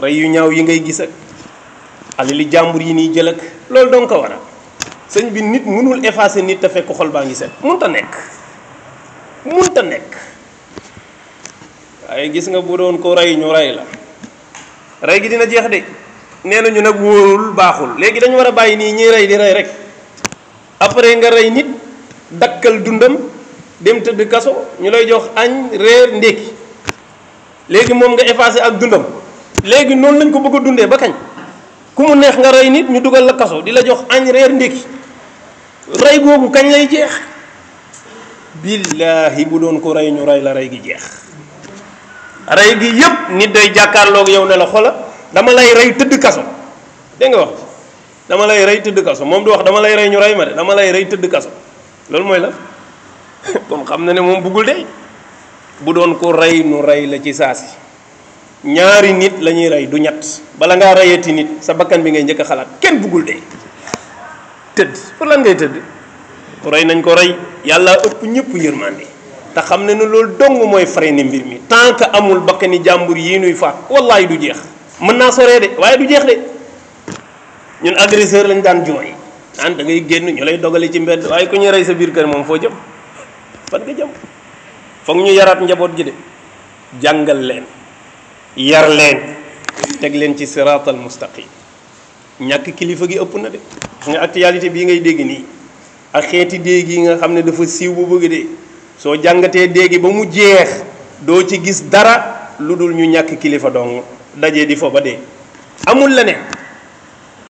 rey yu ñaaw yi ngay gis ak alali jàmbur yi nii jël ak loolu dong ko waral sëñ bi nit mënul effacer nit te fekk xol baa ngi set munta nekk waaye gis nga bu doon ko rey ñu rey la rey gi dina jeex de nee nañu nag wóorul baaxul léegi dañu war a bàyyi nii ñiy rey di rey rek après nga rey nit dakkal dundam dem tëdd kaso ñu lay jox añ reer ndékki léegi moom nga effacé ak dundam léegi noonu lañ ko bëgg a dundee ba kañ ku mu neex nga rey nit ñu dugal la kaso di la jox añ reer ndékki rey googu kañ lay jeex billaahi bu doon ko rey ñu rey la rey gi jeex rey gi yépp nit day jàkkaarloog yow ne la xola dama lay rey tëdd kaso dégg nga wax dama lay rey tëdd kaso moom du wax dama lay rey ñu rey ma de dama lay rey tëdd kaso loolu mooy la comme xam na ne moom buggul de bu doon ko rey nu rey la ci saasi ñaari nit la ñuy rey du ñett bala ngaa reyati nit sa bakkan bi ngay njëkk a xalaat kenn buggul de tëdd pour lan ngay tëdd rey nañ ko rey yàlla ëpp ñëpp yërmande te xam ne ne loolu dong mooy freiné mbir mi tant que amul bakkani jàmbur yi nuy faat wallahi du jeex mën naa soree de waaye du jeex de ñun agresseur lañ daan jooy naan da ngay génn ñu lay dogale ci mbedd waaye ku ñu rey sa biir kër moom foo jëm fan nga jëm foog ñu yaraat njaboot gi de jàngal leen yar leen teg leen ci siraatal mustaqim ñàkk kilifa gi ëpp na de nga actualité bii ngay dégg nii ak xeeti déeg yi nga xam ne dafa siiw bu bëgg de soo jàngatee déegi ba mu jeex doo ci gis dara lu dul ñu ñàkk kilifa dong dajee di fo ba dee amul leneen